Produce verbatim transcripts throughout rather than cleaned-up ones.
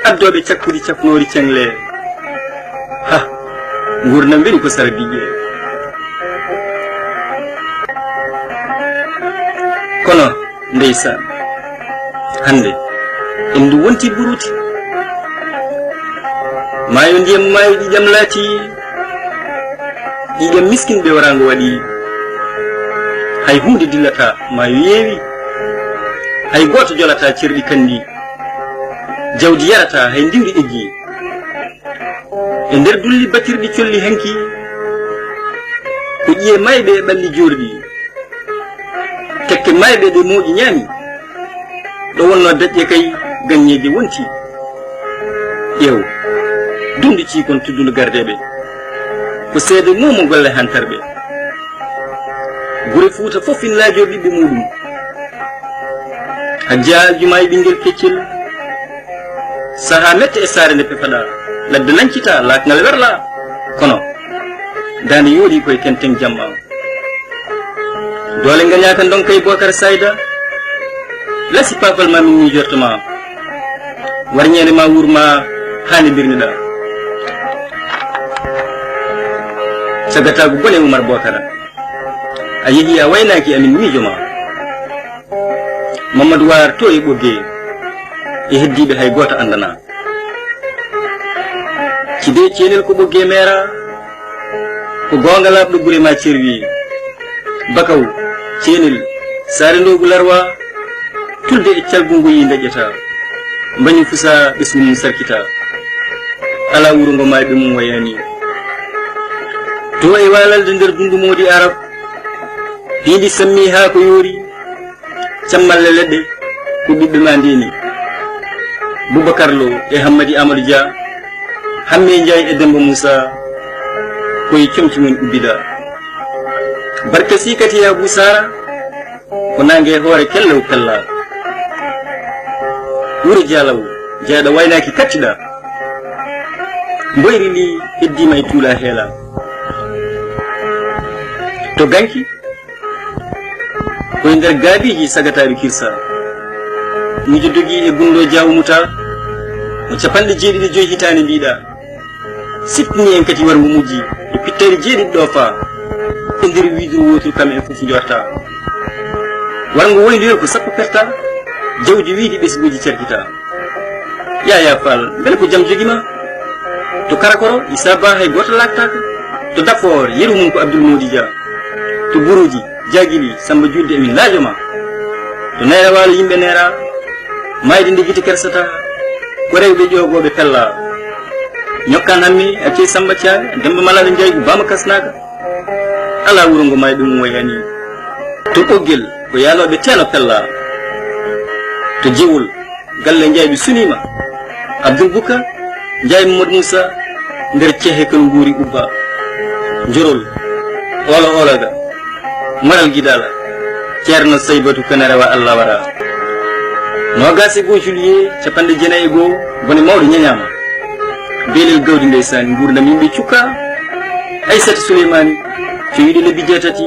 Addooɓe cakkudi cafnoori ceŋle. Ha, nguurndam weli ko sara diƴƴe. Kono, ndeysaan, hannde, en ndu wonti buruuti. Maayo ndiyam maayo ƴiƴam laati, ƴiƴam miskinɓe waraango waɗi. Hay huunde dillataa, maayo yeewi. Hay gooto jolataa cerɗi kandi. Jawdi yarataa, hay ndiwri eggi. E nder dulli batirɗi colli hanki, ko ƴiye maayɓe e ɓalli joorɗi. Tekke maayɓe ɗe mooƴi ñaami. Ɗo wonno daƴƴe kay, gaññeeje wonti. Ƴeew, dundu ciikon tuddundu gardeeɓe. Ko seede moomo golle hantarɓe. Gure Fuuta fof ina laajoo ɓiɓɓe muuɗum. Hajja Aljuma e ɓinngel keccel. Sahaa mette e saare nde pefaɗaa. Ladde lañcitaa, laakangal werlaa. Kono, daande yooɗii koye tenten jamma. Doole ngañaaka ndonka e Bookar Sayda. Lasi paafal ma min miijorto ma. War ñeende ma wuur ma haa nde mbirniɗaa. Sagataagu bone Umar Bookara. A yehi a waynaaki amin miijo ma. Mamadou Waar to e Ɓoggee e heddiiɓe hay gooto anndanaa. Cidee Ceenel ko Ɓoggee meera, ko goonga laaɓɗo gure ma cerwi. Bakaw, Ceenel, Saare Ndoogu Larwa, tulde e calgu ngoyi ndaƴƴata. Mbañi fusa ɓesngu mum sarkita. Alaa wuro ngo maayɓe mum wayaani. To e waalalde nder dundu moodi Arab, piindi sammi haa ko yoori, cammalle leɗɗe ko ɓiɓɓe ma ndeni. Boubacar Lo e Hammadi Amadou Dia, Hamme Ndiaye e Demba Moussa, koye comci mum ubbida. Barka si kati ya Bou Sara, ko nange hoore kellaw pella. Wuro Dialaw, jeyɗo waynaaki kattiɗa. Mboyri ndi heddima e tuula heela. To ganki, koye nder gaabiiji sagataaɓe kirsa. Miijo dogi e gunndoo jaawo muta, mo capanɗe jeeɗiɗi joyi hitaande mbiɗa. Siftini en kadi warngo mujji, e pittayri jeeɗiɗi ɗo faa. E nder wiiduru wooturu kam en fof njorta. Warngo woyndoyol ko sappo perta, jawdi wiidi ɓesnguuji cerkita. Yaya Fall, mbele ko jam jogi ma? To Karakoro, Issa Ba hay gooto laaktaaka. To Dafor, yeru mum ko Abdoul Mody Dia. To Buruuji, Jagili, Samba Julde emin laajo ma. To Nayra Waalo yimɓe neera, maayde nde gite kersata, ko rewɓe ƴoogooɓe pella. Ñokkaan Hammi, accey Samba Thiaga, Demba Malaaɗo Njaay, Ubaama Kasnaaka. Alaa wuro ngo maayɓe mum wayani. To Ɓoggel, ko yaalooɓe teeno pella. To Jewol, galle Njaay ɓe suniima. Abdul Buka, Njaay Mamadou Moussa, nder cehe kal nguuri ubba. Njorol, Olo Ologa, Maral Gidala, Ceerno Saybatu Kane rewa Allah wara. Noogaas e goo juillet, capanɗe jeenayi e goo, bone mawɗo ñañaama. Beelel gawdi ndeysaan, nguurndam yimɓe cukka. Aysata Suleymaani, cowiiɗo lebbi jeetati.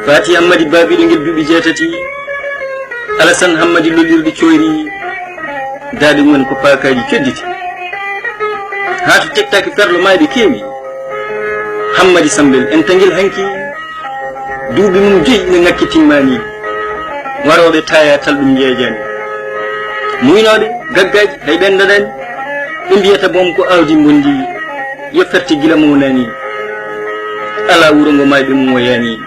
Faati Hammadi Baabiiɗo ngel duuɓi jeetati. Alasan Hammadi lollirɗi coyri. Daaɗe mum en ko paakaaji codditi. Haa to tettaaki ferlo maayɓe keewi. Hammadi Sambel en tangel hanki. Duuɓi mum joyi ina ŋakki timmaani. Warooɓe taaya tal ɗum njeejaani. Muynooɓe gaggaaji hay ɓen daɗaani. Ɓe mbiyata boom ko aawdi mbondi. Yo ferte gila mawnaani. Alaa wuro ngo maayɓe mum o yaani.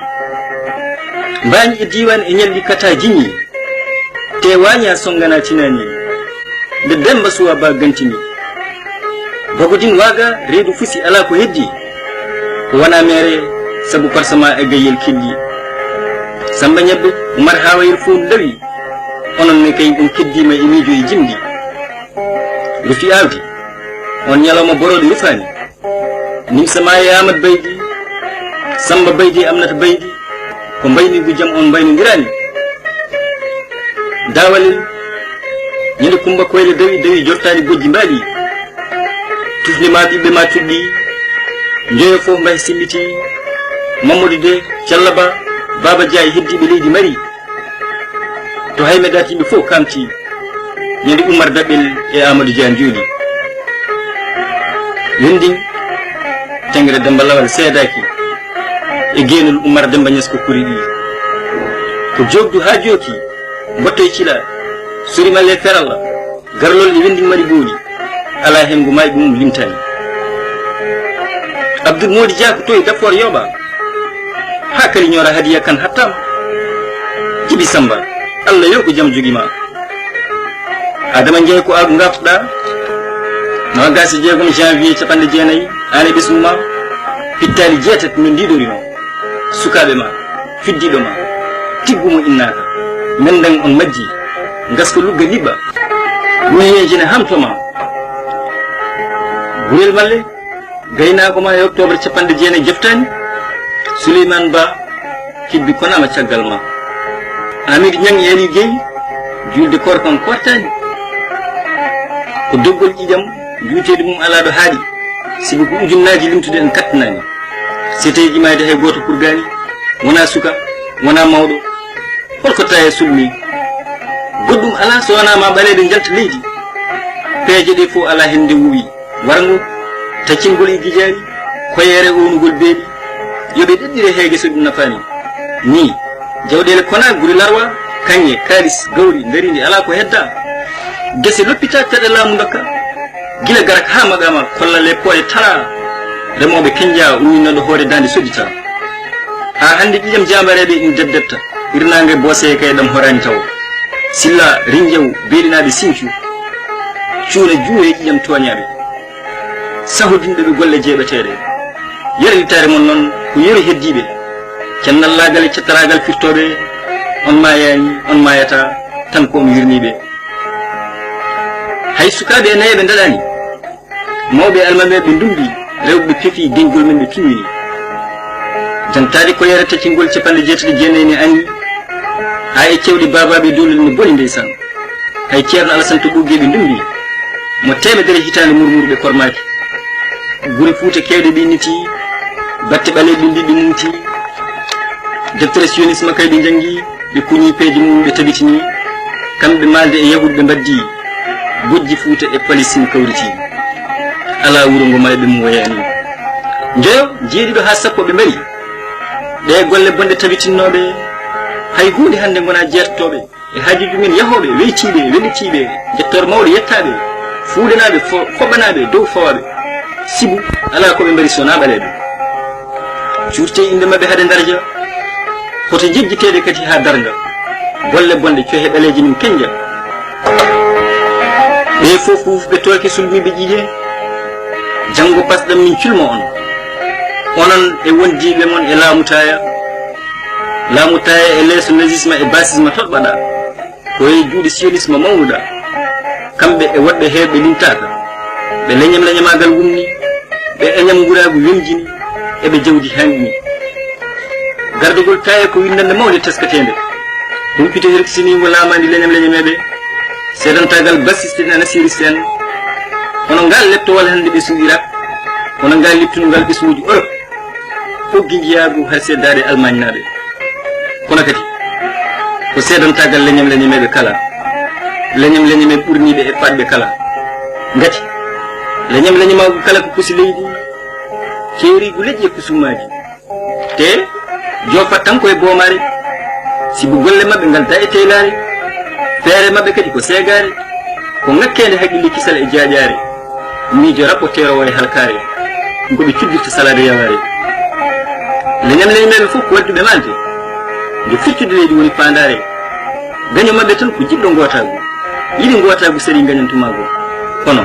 Mbaañi e diiwaan e ñalɗi kata jiñi. Te waaña songana tinaani. Nde Demba Suwa Ba gantini. Bagodin waaga reedu fusi alaa ko heddi. Ko wona meere sabu parsama e gayyel kelli. Samba Ñebbe, Umar Haawayel fof ndawi. Onon ne kay on keddiima e miijo e jimɗi. Rufi aawdi. On ñalawma borooɗo rufaani. Nimsa ma e Aamadu Baydi, Samba Baydi e Aminata Baydi, ko mbaynigu jam on mbaynondiraani. Daawalel, ñande Kumba Koyle dawi, dawi jortaani bojji mbaali. Tufnde ma ɓiɓɓe ma cuɗɗi, njoyo fof mbahe simmiti. Mamadou De, Calla Ba, Baaba Dia e heddiiɓe leydi mari. To hay medatiiɓe fof kamti. Ñande Ummar Daɓɓel e Aamadu Dia njuuli. Windin, teŋre Demmba Lawal seedaaki e geenol Ummar Demmba Ñas ko kuri ɗi. Ko jookdu haa jooki, mbottoy cila, sori malle feralla, garlol e windin mari booli, alaa heen ngo maayɓe mum limtaani. Abdul Moodi Dia ko to e Dappoor yooɓa, haa kali ñoora hadiya kan hattaama. Jibi Samba, Allah yo ko jam jogi ma. Adama Ndiaye ko aagu ngaftoɗaa, noogaas e jeegom janvier capanɗe jeenayi, aan e ɓesngu ma, pittaali jeetati no ndiiɗorinoo. Sukaaɓe ma, fiddiiɗo ma, tiggu mo innaaka, menden on majji, ngaska lugga liɓɓa, ɓuuyeeje ne hamto ma. Gurel malle, gaynaako ma e octobre capanɗe jeenayi jeftaani, Souleymane Ba, Kibbi konaama caggal ma. Aamadu Ñaŋ e Aliou Guèye, juulde koor kon kortaani. Ko doggol ƴiƴam, juuteede mum alaa ɗo haaɗi, sibu ko ujunnaaji limtude en kattanaani. Seteeji maayde hay gooto kurgaani, wonaa suka, wonaa mawɗo. Hol ko taye sulmi? Goɗɗum alaa so wonaa ma ɓaleeɓe njalta leydi. Peeje ɗe fof alaa heen nde wuwi. Warngo, taccingol e gijaari, koyeere ownugol beeli, yo ɓe ɗeɗɗire heege so ɗum nafaani. Ni, jawɗeele kona guri larwa, kaŋŋe, kaalis, gawri, ndariindi alaa ko hedda. Gese loppita caɗe laamu ndokka. Gila garak haa maqaama kollal e pooɗe tara. Remooɓe kenja uwinooɗo hoore daande soddita. Haa hannde ƴiƴam jaambareeɓe ina deddetta. Hirnaange boose kay ɗam horaani tawo. Silla, Rinjew, Beelinaaɓe Sincu. Cuuna juuwe ƴiƴam tooñaaɓe. Sahodinɓe ɓe golle jeeɓeteeɗe. Yere littaare mon noon ko yeru heddiiɓe. Cennallaagal e cettaraagal firtooɓe. On maayaani, on maayataa, tan ko on wirniiɓe. Hay sukaaɓe e nayeeɓe ndaɗaani. Mawɓe e almameeɓe ndumbi, rewɓe pefi deñgol men ɓe tunwini. Jantaade ko yere taccingol capanɗe jeetati jeenayi ne ani, haa e cewɗe baabaaɓe doolol ne boni ndeysaan. Hay Ceerno Alasan to Ɓoggee ɓe ndumbi, mo teemedere hitaande murmurɓe kormaaki. Gure Fuuta keewɗe ɓe inniti, batte ɓaleeɓe mbiɗi mumti. Deftere sionisme kay ɓe njanngi, ɓe kuñi peeje mum ɓe tabitini. Kamɓe maalde e yahuud ɓe mbaddi, bojji Fuuta e Palestine kawriti. Alaa wuro ngo maayɓe mum woyaani. Njoyo, jeeɗiɗo haa sappo ɓe mbari. Ɗee golle bonɗe tabitinnooɓe, hay huunde hannde ngonaa jeertotooɓe. E haajuuji men yahooɓe, weytiiɓe, wellitiiɓe, njettoor mawɗo yettaaɓe, fuuɗanaaɓe, fo-, koɓanaaɓe, dow fawaaɓe. Sibu, alaa ko ɓe mbari so wonaa ɓaleeɓe. Cuurte innde maɓɓe hade darja, hoto jejjiteede kadi haa darnga. Golle bonɗe, cohe ɓaleeje min kenja. Ɓe fof ɓe tooke sulmiiɓe ƴiƴe, janngo pasɗam min culma on. Onon e wondiiɓe mon e laamu taaya, laamu taaya e leeso nazisme e basisme toɗɓaɗa. Ko e juuɗe sionisme mawnuɗa. Kamɓe e woɗɓe heewɓe lintaaka. Ɓe leñam leñamaagal wumni. Ɓe eñam nguraagu wemjini. Eɓe jawdi hanɗini. Gardagol taye ko winndannde mawnde teskateende. Humpito herkisiniingo laamaandi leñam leñameeɓe. Seedantaagal basiste en, nasiriste en. Hono ngal leptowal hannde ɓesngu Irak. Hono ngal leptungal ɓesnguuji Orop. Ɓoggi njiyaagu har seddaade Almaañnaaɓe. Kono kadi, ko seedantaagal leñam leñameeɓe kala, leñam leñameeɓe ɓurniiɓe e paɗɓe kala. Ngati, leñam leñamaagu kala ko kusi leydi, keeriigu leƴƴi e kusumaaji. Te, joofat tan ko e boomaare, sibu golle maɓɓe ngal da e teylaare, feere maɓɓe kadi ko seegaare, ko ŋakkeende haqqille kisal e jaaƴaare. Miijo rapporteur o e halkaare, ko ɓe cuddirta salaade yawaare. Leñam leñameeɓe fof ko wadduɓe maalde, nde firtude leydi woni faandaare. Gaño maɓɓe tan ko jiɗɗo ngootaagu, yiɗi ngootaagu sari gañantumaagu. Kono,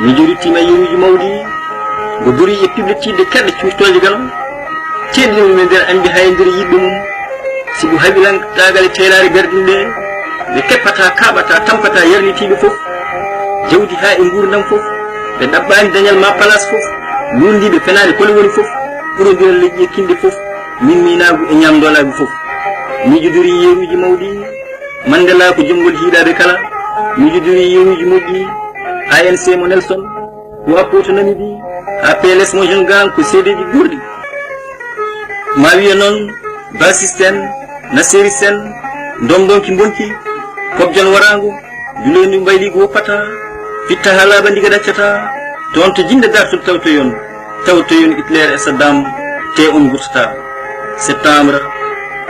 miijo ruttiima e yeruuji mawɗi, ngo duri e piɓlitiiɗe kerɗe cuurtooje gano, teɗɗinooɓe nder añɓe hay nder yiɗɓe mum. Sibu haɓilantaagal e teelaare gardinɗe, ɓe keppata, kaaɓata, tampata yarlitiiɓe fof, jawdi haa e nguurndam fof, ɓe ɗaɓɓaani dañal ma palaas fof, luulndiiɓe fenaande kole woni fof, ɓurondiral leƴƴi e kinɗe fof, min miinaagu e ñaamndoolaagu fof. Miijo duri yeruuji mawɗi, Mandela ko jomngol hiiɗaaɓe kala, miijo duri yeruuji moƴƴi, A N C mo Nelson, Wapo to Namibie, A P L S mo Jongaan ko seedeeji guurɗi. Ma wiye noon, Basisten, Naseerisen, Ndondonki Mbonki, Kobjan Waraango, Juleendu mbayliigu woppataa, fitta haa laaɓa ndiga ɗaccataa, toon to jinnde daartol tawtoyon, tawtoyon Hitler e Saddam, tee on ngurtataa. Septembre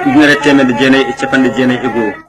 ujunere e teemedde jeenayi e cappanɗe jeenayi e goo.